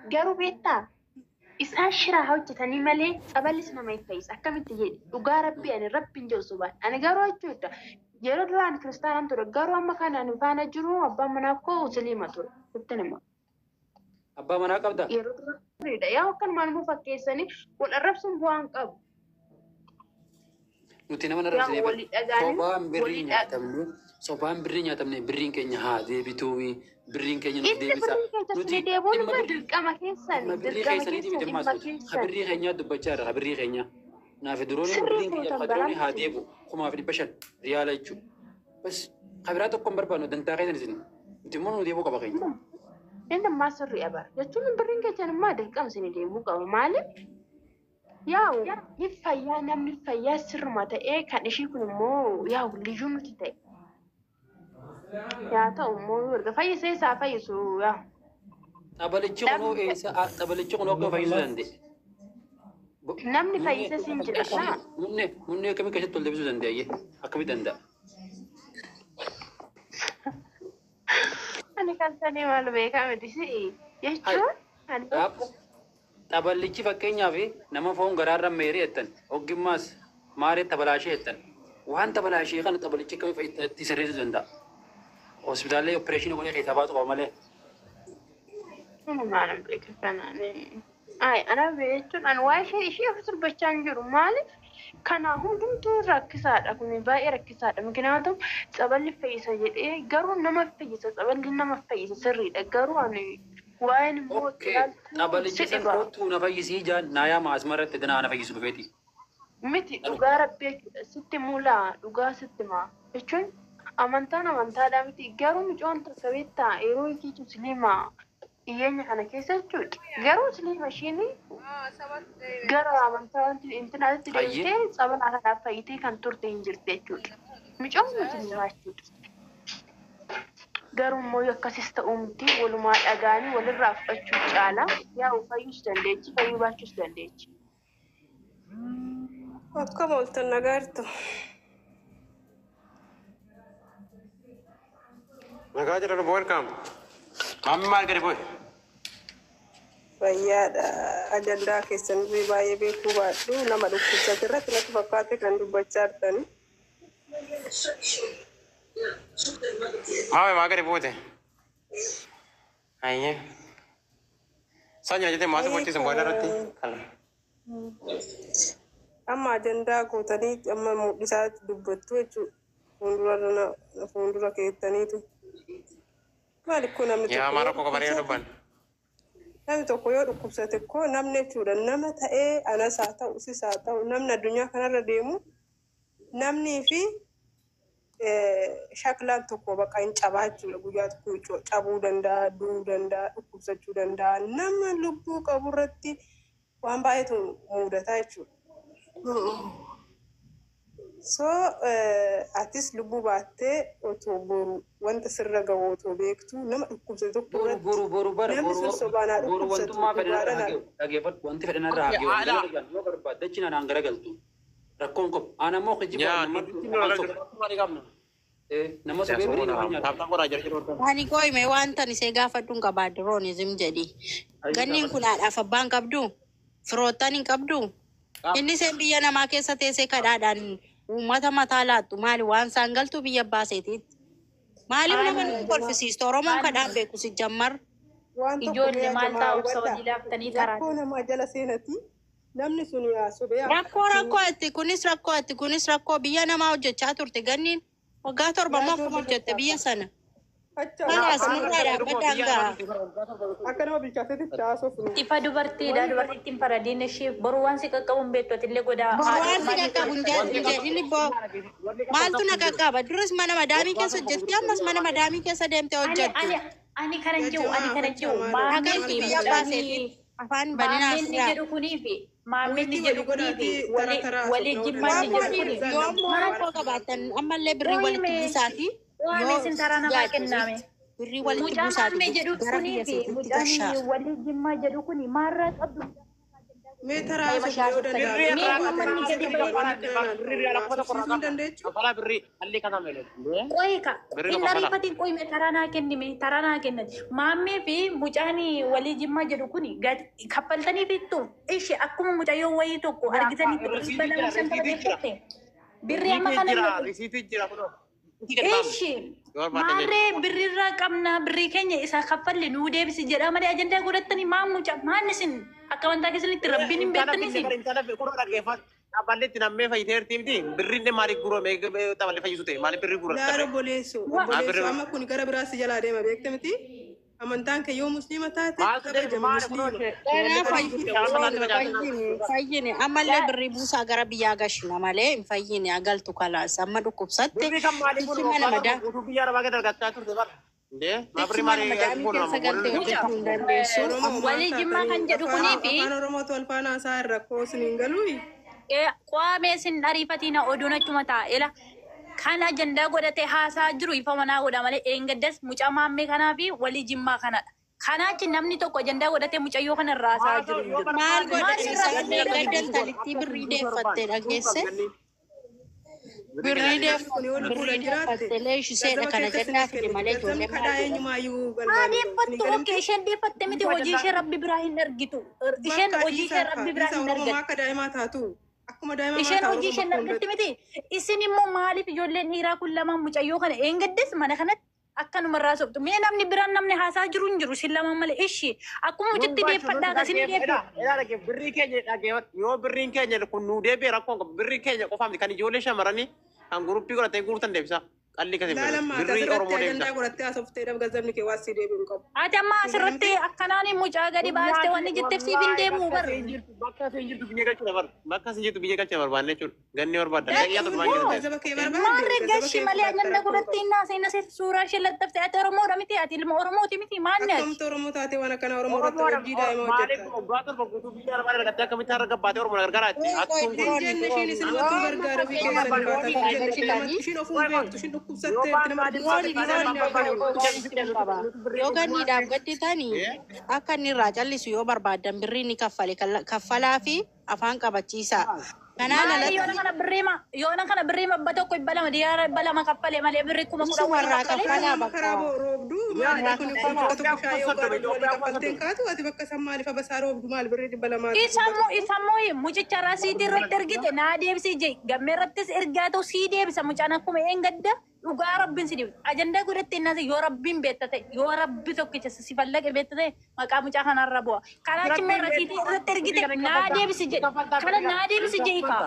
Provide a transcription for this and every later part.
Garuu beektaa isaan shiraa hojjetanii malee tsaballis nama hin fayyisa. Akkamitti jedhi dhugaa rabbii ani rabbiin jedhu sobaan. Ani garuu jechuudha yeroo duraan kiristaanaan ture garuu amma kan ani faana jiru abbaan manaa koo musliima ture. Sitti hima. Abbaa manaa qabda? Yeroo dura turedha. Yaa akkanumaan immoo fakkeessanii wal arrabsuun bu'aa hin qabu. Nuti nama Yaa arrabsine walii dhagaanii sobaan birrii walii nyaatamne sobaan birrii nyaatamne birriin keenya haa deebituu birriin keenya nuuf Inni deebisa. birrii keessa Nuti isin deebiin dhimma immoo birrii dirqama keessan dhimma birrii dirqama keessaniiti keessan miti dhimma ammaas nuti. Ha keessan birrii keenyaa dubbachaa irra ha birrii keenyaa. Naaf duroon sirrii birriin kiyya gootan ka duroon haa baramti. deebi'u 1500 riyaala jechuudha. Bas ka biraa tokko hin barbaannu dantaa keessan isin. Nuti immoo nu deebi'uu qaba keenya. Inni ammaa sirrii abara jechuun birriin keessan immoo dirqama isin deemuu qaba maaliif yaa'u ni fayyaa namni fayyaa sirruma ta'ee kan ishii kun immoo yaa'u liyyuu nuti ta'e yaa ta'u immoo erga fayyisee isaa fayyisu yaa'u. Xabalichi kunoo Namni eessa xabalichi kunoo akka fayyisuu danda'e. namni fayyisee siin jedha laa. Munne munne akkamii keessatti ol deebisuu danda'e akkamii danda'a? Ani kan sanii maal beekaa miti si'i jechuun ani Xaballichi fakkeenyaaf nama foon garaarra meeree jettan ogummaas maaree tabalaashee jettan waan tabalaashee kana xabalichi akkamii itti sirreessuu danda'a? Hospitaallee opereeshinii godhee keessaa baatu qaba malee. Maal beeka kanaan. Ay, ana jechuun ani waa ishee ishee of dubbachaa hin jiru. Maaliif kana hundumtuu rakkisaadha kun baay'ee rakkisaadha. Miknaatum tsaballi fayyisa jedhee garuu nama fayyisa tsaballi nama fayyisa sirriidha. Garuu ani waa'een immoo Okay. ilaaltuu Xabalichi si san dhiba. kootu na fayyisii jaan naa yaama asmarratti danaa na fayyisu dhufeeti. Miti dhugaa rabbii jechuudha. Sitti mulaa dhugaa sitti maa jechuun amantaan amantaadhaa miti garuu mucoon takka beektaa yeroo ishee musliimaa dhiyeenya kana keessa jechuudha. Garuu musliima ishiin gara amantaa wanti intinaatti Ayyee. deemtee tsabala kanaaf fayyitee kan turte hin jirti jechuudha. Mucoon musliimaa jechuudha. Garuu immoo akkasis ta'uu miti walumaa dhagaanii walirraa fudhachuu caala. Yaa'u fayyuus dandeechi fayyuu baachuus dandeechi. Akkam ooltan nagaa jirtu. Nagaa jira lubbuu welcome. Maammi maal gadi bu'e? Fayyaadha. Ajandaa keessan illee baay'ee beekuu baadhu nama dhukkubsate irratti natti fakkaate kan dubbachaa jirtani. Maame maa gadi buute? Ayyee. Sanya jettee maasii bochiisan booda irratti. Amma ajandaa gootanii amma mul'isaa dubbattu jechuudha. Fuuldura fuuldura keettaniitu. Maali kun namni Yaa tokko maal yoo rakkoo qaban yoo dhukkubsate dubban. namni tokko yoo dhukkubsate koo namni jechuudha nama ta'ee anas haa ta'u sis haa ta'u namni addunyaa kanarra deemu namnii fi shaklaan tokko bakka hin cabaa jechuudha guyyaa tokko cabuu danda'a du'uu danda'a dhukkubsachuu danda'a nama lubbuu qabu irratti waan baay'eetu mudataa jechuudha. So atis lubbuu baattee otoo boru wanta sirra gahu otoo beektu nama dhukkubsate tokko Boru irratti boru boru bara namni boru sun sobaan haa boru dhukkubsatu wantummaa fedhan irra dhugaadhaan haa haa ge'u dhageeffadhu wanti fedhan irra haa Okay, ge'u haadha. garagalchu yoo barbaadde achi naan garagaltu rakkoon qabu aan ammoo kijibaa Yaa nama nuti nama lola soba jiru maali qabna? Nama sobee birrii nama nyaatu. Taaptaan godhaa jira jiru. Ani qoyme waan tan isee gaafadhu hin qabaa diroonizim jedhi. Ayyee Ganniin gaafadhu. kun haadhaaf abbaan qabdu? Firoottan hin qabdu? Inni isheen biyya namaa keessa teessee kadhaadhaan uummata mataa laattu maali waan isaan galtu biyya baaseetiitti? Maaliif nama Yaa nu jamaa kolfisiistu? Oromoon kadhaan beeku si jammar. waan tokko Ijoollee yaa maal jamaa ta'a obsa hubadhaa hojii laaftanii karaa rakkoo namaa jala seenati namni sun yaa sobee haa Rakkoo rakkoo atti kunis rakkoo atti kunis rakkoo biyya namaa hojjechaa turte ganniin waggaa 7 yaa moo akkuma ijoollee hojjette biyya fakkaata. sana. Facha Kalaas akka nama nurraa dhaabbadhaan ga'a. akka nama bilchaatetti haasofnu. Ifa dubartiidha Wanta dubartittiin faradiin ishee boru waan si qaqqabu hin beektu atillee godaa Boru haadha waan si maaliif qaqqabu hin jedhini boo maaltu na qaqqaba? Duris mana madaamii keessa hojjetti ammas mana madaamii keessa deemtee ani hojjetti. ani ani kanan yaa jiru ani jamaa kanan facha jiru maalo maammee Dhaga'insi fi biyya maalo baaseetitti mucaanii afaan baninaa maammeen ni asirraa. jedhu kunii fi maammeen ni Wiitii jedhu walii kunii fi godhaatii tara walii tara walii haasofna jimmaan oolanii ni Waan jedhu maaliif kuni yoo namni immoo waan rakkoo qabaattan ammallee birrii walitti qoyime buusaatii qoyime yoo isin taraa namaa yaaddu kennaame. birrii walitti Mucaa buusaatii maammee jedhu gara kunii biyya fi seetitti mucaan gashaa. walii jimmaa jedhu kuni maarraa qabdu. Mee taraa haasofne yoo danda'ame Birrii Mee irraa uummanni gadi ba'ee birrii riyaala kuma tokko irraa haasofsiisuu hin dandeechu. Kaffalaa birrii halli kana meelee. Qoyi ka Birrii hin kaffalaa. ariifatiin qoyi mee taraa naa kenni mee taraa naa kennati. Maammee fi mucaan walii jimmaa jedhu kuni kaffaltanii fittu ishee akkuma mucayyoo wayii tokko argitanitti 250 deeffatte. Birrii amma kana Jira hin risiitii jira kunoo. Ishi maarree birriirraa qabna birrii keenya isa kaffalle nuu deebisi jedha malee ajandaa godhattanii maa mucaa maan isin akka wantaa keessanitti rabbiin hin beektan isin. Intala kunoo dhaggeeffadhu. Dhaabballi itti nammee fayyiteerti miti birriin maaliif gurgurame taphalli fayyisu ta'e maaliif birrii Laara gurgurame? obboleessoo obboleessoo amma kun gara biraas jalaa deema beekte miti. Amantaan kee yoo musliima taate Maaltu deema kabajama maali kunoo musliima. Ganaa ishee. fayyine fayyine ammallee birrii buusaa gara biyyaa gashina malee hin fayyine agaltu kalaas amma dhukkubsatte Birrii kan maaliif tiksi gurguramu? mana madaa Guutuu biyya arabaa gad argachaa turte bara. Ndee maa tiksi birrii mana maaliif madaamii keessa gurguramu? galtee hojjechuu hin dandeessu. Oromoo maal Walii jimmaa kan taatanii jedhu kunii afaan fi afaan Oromootu wal faana haasaa irra rakkoo isiniin galuuyi. Qo'amee sin ariifatiin oduun achuma taa'ela. Kan ajandaa godhatee haasaa jiru ifa manaa godha malee eengaddas mucaa maammee kanaa fi walii jimmaa kanadha. Kanaachi namni tokko ajandaa godhatee mucayyoo kana irraa haasaa jiru hin jiru. Maal Maal godhan irraa isaan ajandaa gaddan talittii birrii deeffatte dhageesse birrii Kun yoo lubbuudhaan birrii jiraatte deeffatte leeshiseedha gazzaba kana kee jennaa akkasii fide malee gazzabni ijoollee maal kadhaa godhan. eenyumaayyuu Haa galmaan gahu. Isin deeffattu galamte okkee isheen deeffatte miti hojii ishee rabbi biraa hin argitu. Isheen bakka hojii dhiisaa ishee kaa rabbi biraa dhiisaa hin Oromoo argattu. akka daa'imaa taatu akkuma daa'imaa maa Isheen ta'a hojii Oromoo isheen bakka argatti hundatti. miti. Isin immoo maaliif ijoolleen dhiiraa kun lamaan mucayyoo kana eengaddes mana kanatti akkanuma irraa sobdu. Mee namni biraan namni haasaa jiru hin jiru isin lamaan malee ishi akkuma mucatti deeffadhaa akkasii deeffadhu. Birrii keenya dhaggeeffadhu yoo birriin keenya kun nuu deebi'e rakkoon qabu birrii keenya qofaaf miti kan ijoollee shamarranii kan guruppii godhatee guurtan deebisa qalli kasi Laala maata birrii asirratti Oromoo ajandaa deebisa. godhattee haasofteedhaaf gazzabni kee waan si deebi'u hin qabu. Ati amma Isin asirratti galamte akkanaan mucaa gadi baaste wanni jetteef siif hin deemu bar. Bakka isin jirtu biyya galchuudha bar bakka isin jirtu biyya galchuudha barbaanne jechuudha ganni barbaadda daqiiqaa torbaan Moo jirtu. gazzaba kee barbaadde maarree gazzaba gashi kee malee fudhatte ajandaa rakkoo godhattee qabu. innaa seena suuraa ishee laxxafte ati Oromoodha miti ati ilma Oromooti miti maanni ati. Akkamtu Oromoo taatee waan akkana Oromoo irratti Oromoodha hojii daa'imaa maaliif hojjettaa? waggaa torba guutuu biyya arabaa argattee akkamitti har'a gabbaatee Oromoo gargaaraatti Qoy qoy hattuun kun. Hin dirooni jenne ishiin dirooni isinumatu yoo amma gargaara ofii fakkeenyaaf keessanii diroonii baatan hin jenne isheen nama galchitanii ishiin ofuu hin beektu ishiin Yoo dhukkubsatteerti nama dirooni dhukkubsate dirooni kana namni qoy akka qoy qoy isin qaba yoo ganniidhaaf gadditanii akka inni irraa callisu yoo barbaaddan birrii ni kaffale kaffalaa fi afaan qabachiisaa. Kanaan Maali yoona alatti kana birriima yoona kana birriima 100 200 diyaara 200 kaffalee malee birrii 10,000 isuma wayii irraa kaffalee. kaffalaa Nama bakka karaa roobdu maalidha irraa kun kaffalaa. bakka tokko shaayii ogaa roobdu walii kaffalteen kaatu ati bakka san maaliif abasaa roobdu maal birrii 200 Isammoo isammoo mucicha rasiitii irratti ergite naa deebisii jee gammee irrattis ergaa ta'u sii deebisa mucaan akkuma eengadda dhugaa rabbiin si deebisa. Ajandaa godhatte innas yoo rabbiin beekta ta'e yoo rabbi tokkicha si fallaqe beekta ta'e maqaa mucaa kanarra bu'a. Kanaachi immoo rasiitii irratti ergite naa deebisi jedhe kana naa deebisi jee kaa.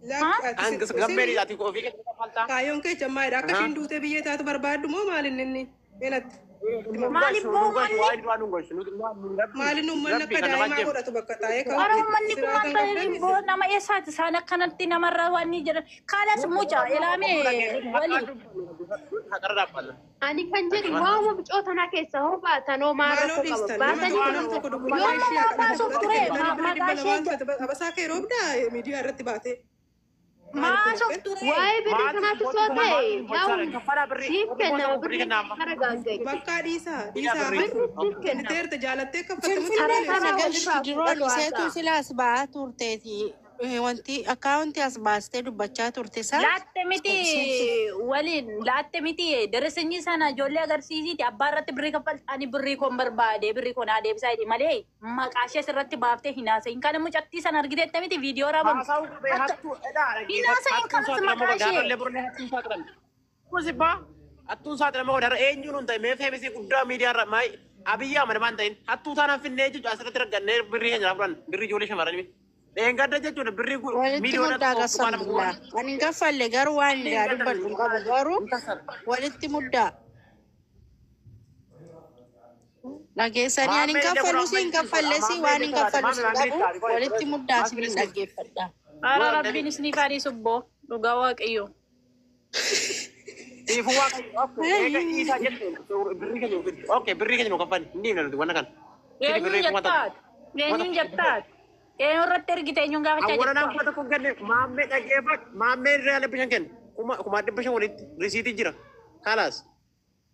Lakki Gammee ati ati ofii keessa kaffaltaa. kaayyoon kee jammaadha akka ishiin duutee biyyee taatu barbaaddu moo maalin inni meenatti Maaliif boomanni maalin uummanni akka daa'imaa godhatu bakka taa'ee Oromoonni ka'utti kun siraataan maal qabdan boo nama eessaati isaan akkanatti namarra waan ni jedhan kanas mucaa ilaamee walii. Haqarra dhaabbanna. Ani kan jedhu waama bicoota tanaa keessa hoo baatan hoo maal maaloo rakkoo qaba dhiistan nama baatanii tokko nama tokko dubbinaa Yooma ishee maa akka baasuuf fudhate ture kennitanii birrii maqaa dhibba ishee lamaan abasaa kee roobdaa miidiyaa irratti baatee maasuuf ture. waa'ee birrii kanaatti soo ta'e yaa'u siif kennama birrii kara gaanga'e bakka dhiisaa dhiisaa birri siif kennama kenniteerta jaalattee kaffaltamu Finfinnee karaa kana karaa galchi walirraa diroon fudhatu iseetu haasa'a. sila as ba'aa turteeti. Wanti akkaawunti as baastee dubbachaa turte san Laatte miti waliin laatte miti daresenyi sana ijoollee agarsiisiiti abbaa irratti birrii kaffalti ani birrii koon barbaade birrii koon adeemsaa jedhi malee maqaa ishee asirratti baaftee hin haasa'iin kana mucattii sana argiteetta miti viidiyoo raabamu. Haasa'uu qabee hattuu Hin haasa'iin kanas maqaa ishee. Kusibbaa hattuun saaxilama godha eenyuun hin ta'e mee feebisii guddaa miidiyaa irra maay abiyyi ahmad maan ta'in hattuu taanaan finnee jechuudha asirratti raggannee birrii keenya fudhan birrii ijoollee shamarranii dheengadda jechuudha birrii walitti miiliyoona muddaa tokko tuqaa lama gasambilaa. Ani hin kaffalle garuu waan irraa dubbadhu hin qabu garuu walitti muddaa. Dhageessanii ani hin kaffalu si hin kaffalle si waan hin kaffalu si qabu walitti muddaa si hin dhaggeeffadha. Haala rabbiin isiniif haa dhiisu boo dhugaa waaqayyo. Siifuu waaqayyo eega dhiisaa jettu birrii keenya nu fiddi. Okay birrii keenya nu kaffalli inni himna nuti wanna kana. Eenyuun jettaat? Eenyuun jettaat? Eenyuun irratti ergite eenyuun gaafachaa Awwaala jirtu? nama tokko kenne maammee dhaggeeffadhu maammee riyaala 500 kenne 5,500 walitti risiitii jira. Kalaas.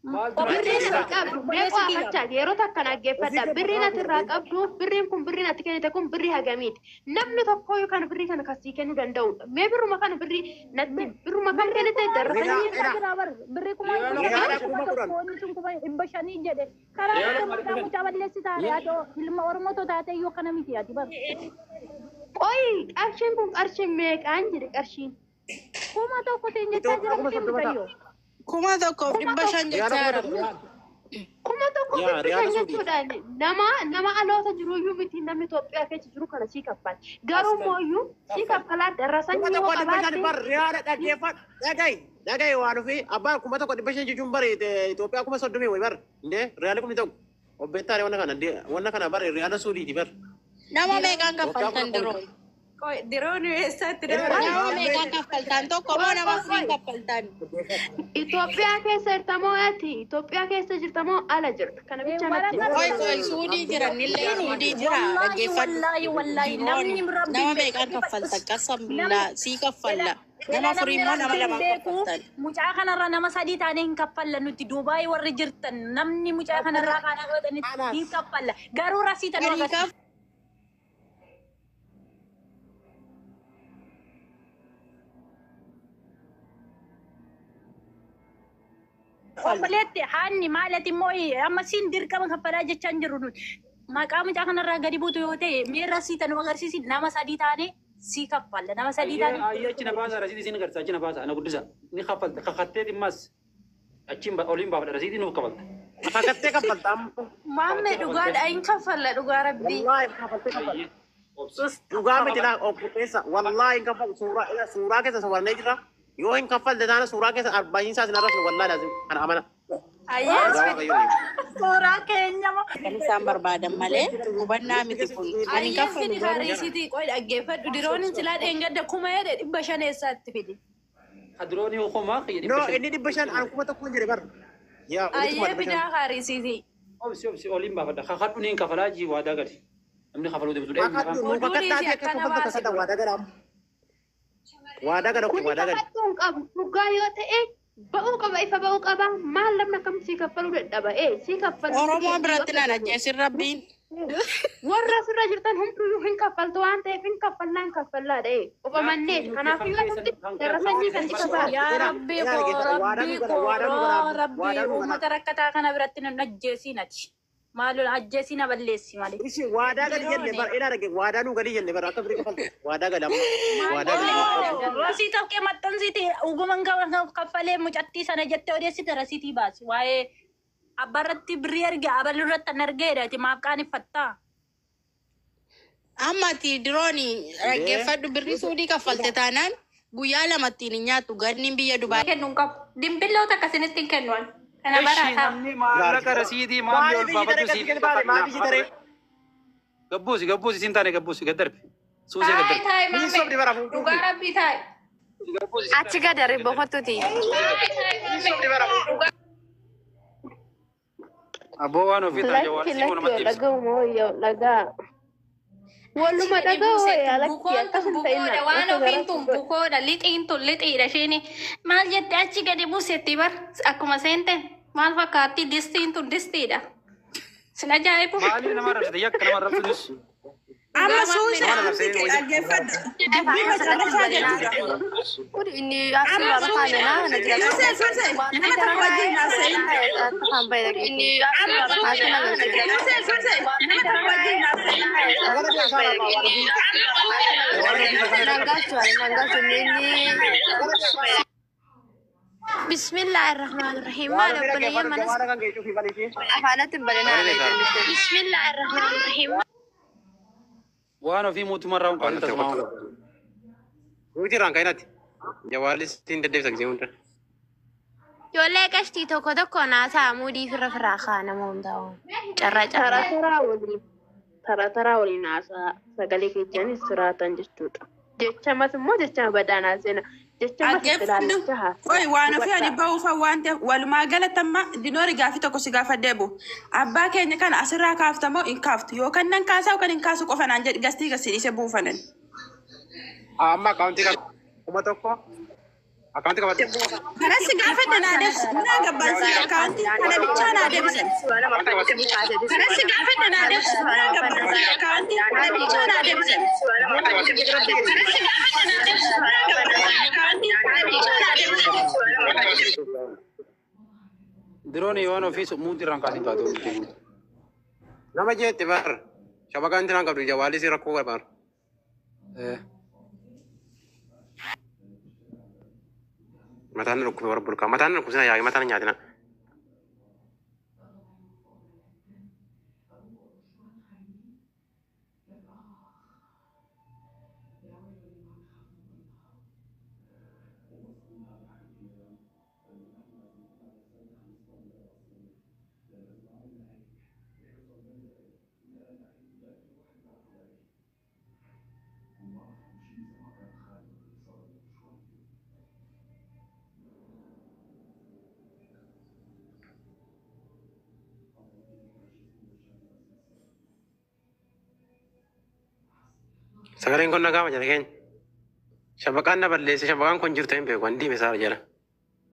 Maaltu Birriin na ati qabdu meeqoo afachaa yeroo takka dhaggeeffadha. Birriin ati irraa qabdu birriin kun birriin ati kennite kun birrii hagamiiti. Namni tokko kan birrii kana kasii kennuu danda'udha. Mee birruma kana birrii natti birruma kam kennite darrasanii Birrii 10,000 jedhe karaa irratti mucaa balleessi taate ati ilma Oromoo taate iyyuu akkana miti ati bar. Qoyi qarshiin kun qarshiin meeqaan jedhe qarshiin. 1000 siin jechaa jira miti mucayyoo. 1500 jechaa jira. 1500 jechuudhaan nama nama aloota jiruyyuu miti namni Itoophiyaa keessa jiru kana sii kaffala. Garuu mooyyuu sii kaffalaa darrasanii Kuma yoo tokko dhibba shan qabaatte bar riyaada dhaggeeffadhu. Dhaga'i dhaga'i waan ofii abbaan 1500 jechuun bar Itoophiyaa 30,000 wayi bar. Indee riyaala 10,000. Obbeettaare wanna kana wanna kana bar riyaala Suudiiti bar. Nama meeqaan kaffaltan diroon? Diroon eessaatti Nama meeqaan kaffaltan? Tokko moo nama afuriin kaffaltan? Itoophiyaa keessa jirtamoo ati Itoophiyaa keessa jirtamoo ala jirta. Kana bicha natti. Qoy qoy Suudii jiran illee Suudii jira dhaggeeffadhu. Wallaahi wallaahi namni Diroon nama meeqaan kaffaltan? Qasam billaa sii kaffalla. Nama afurii immoo nama lamaan kaffaltan. Mucaa kanarra nama sadii taanee hin kaffalla nuti Duubaay warri jirtan namni mucaa kanarraa kana godhanitti hin kaffalla. Garuu rasiita nu Garii agarsiisa. Obboleetti haanni maalati immoo amma siin dirqama kaffalaa jechaa hin jirru nuti. Maqaa mucaa kanarraa gadi buutu yoo ta'e mee rasiita nu agarsiisi nama sadii taanee sii kaffalla nama sadii taanee. Ayyee achi na baasa rasiitii isin agarsiisa achi na baasa na guddisa ni kaffalta kakattee dhimmas achiin oliin baafadha rasiitii nuuf kaffalta. Kakattee kaffalta amma. Maamme dhugaadha hin kaffalla dhugaa rabbii. Wallaahi kaffaltee kaffalta. Ayyee obsi. Dhugaa miti laa obboleessa wallaahi hin kaffaltu suuraa suuraa keessa sawarnee jira. Yoo hin kaffalte taana suuraa keessa arbaayin isaa sin arrabsu wallaahi laazim kana amana. Ayyees Suuraa keenya moo. Kan isaan barbaadan malee hubannaa miti kun. Ani hin ayyees kaffalu fidi garuu. kaariisitii qoy dhaggeeffadhu diroon silaa dheengadda 1500 eessaatti fidi. Kadiroonii homaa kiyya No 500. inni 500 an 1000 jedhe bar. Yaa olitti kuma Ayyee 500. fidaa kaariisitii. Obsi obsi oliin baafadha kakadhu niin kafalaa jii waadaa gali. Namni kafaluu deemtu dha. Kakadhu nu kakadhaa fi akka kaffaltu kakadha waadaa gala. Waadaa gala Kuni waadaa gala. kakadhuun qabu dhugaa yoo ta'e ba'uu qaba ifa ba'uu qaba maal namni akkam sii kaffaluu dadhaba ee sii kaffaluu. Oromoo biratti naan ajjeesin rabbiin. Warra asirra jirtan hunduyyuu hin kaffaltu waan ta'eef hin kaffallaa hin kaffallaa dha'e qofamannee kanaaf iyyuu asitti darrasanii kan ifa ba'a. Yaa rabbii koo rabbii koo rabbii uummata rakkataa kana biratti nan ajjeesiin ati. Maaloo ajjeesii na balleessi malee. Ishi waadaa gadi jenne bara ila dhage waadaa nu gadi jenne bara akka birii kafaltu waadaa gadi amma waadaa gadi. Rasii tokkee maxxansiiti dhuguman kaffalee mucattii sana jettee odeessite rasiitii baasi. Waa'ee abbaarratti birrii erge abaluu irratti an argeedha ati maaf qaaneffattaa? Amma ati dirooni dhaggeeffadhu birrii Suudii kaffalte taanaan guyyaa lamattiin hin nyaattu ganni biyya Dubaay. Kennu hin qabu. Dimbilloota akkasinitti hin kennu ani. Kana Ishi barataa. namni maallaqa rasiitii maamni ol baafadhu siif Maal Gabbuusi gabbuusi siin taane gabbuusi gad darbi. Suusee gad Taayi darbi. taayi Ni sobdi maamme. bara fuuldura. Dhugaa rabbii taayi. Gabbuusi siin Achi gad darbe boqotuuti. Taayi taayi maamme. Abboo waan ofii ta'a Lakki jawwaal sii lakki namatti wal ibsa. dhaga'u moo yoo dhagaa. Waluma dhaga'u yaa lakki Bukoon akkas tun hin ta'inaa. bukoodha. Waan Akka ofiin garaa tun bukoodha. Lixiin tun lixiidha isheen. Maal jette achi gadi buusetti bar akkuma seente maal fakkaatti distiin tun distiidha. Sin ajaa'ibu. Maaliif nama arrabsite yakka nama arrabsuunis. Amma suusa dhaggeeffadhu. Dubbii macarrashaa jechuudha. Kun inni asirraa bafaane na na jira. Suuse suuse nama tokko wajjin haasa'in. Inni asirraa bafaane na jira. Suuse suuse nama tokko wajjin haasa'in. Nangachu nangachu inni. Bismillahirrahmanirrahiim. Maal obboleeyyan manas Afaanatti hin balinaa. Bismillahirrahmanirrahiim. Waan ofii mootummaarraa hin qabu tasuma. Nuti irraan ka'inati. Jawaalis siin deddeebisa gisee hunda. Ijoollee qashtii tokko tokko naasaa muudii firra firraa kaa nama hundaa'u. Carraa Tara carraa. taraa waliin tara taraa waliin haasaa sagalee keessanis siraatan jechuudha. Jechamas immoo jecha badaa naasena. Jechamas itti Dhaggeeffadhu. ilaalicha haasaa. Oi waan ofii ani bahuufa waan ta'eef walumaa galatti amma dinoori gaafii tokko si gaafadhee bu. Abbaa keenya kana asirraa kaaftamoo hin kaaftu yookaan nan kaasaa yookaan hin kaasu qofa naan jedhi gastii gasii dhiisee buufanan. Amma akkaawuntii kan 1000 Akkaawuntii qabadhu. Kanas si gaafadha naa deebisi. Naa gabbaan si akkaawuntii kana bichaa naa deebisan. Kanas si gaafadha naa deebisi. Naa gabbaan si akkaawuntii kana bichaa naa deebisan. Kanas si gaafadha naa deebisi. Naa gabbaan si akkaawuntii kana bichaa naa deebisan. Diroon waan ofii muut irraan kaasin taate. Nama jeetti bar. Shabakaan intinaan qabdu jawaalli si rakkoo bar. Mataan na dhukkube warra bulkaa. Mataan na dhukkubsina yaa'e mataan na nyaatina. Sagaleen kun nagaama jala keenya. Shabaqaan na balleesse shabaqaan kun jirtu hin beeku. An diime saara jala.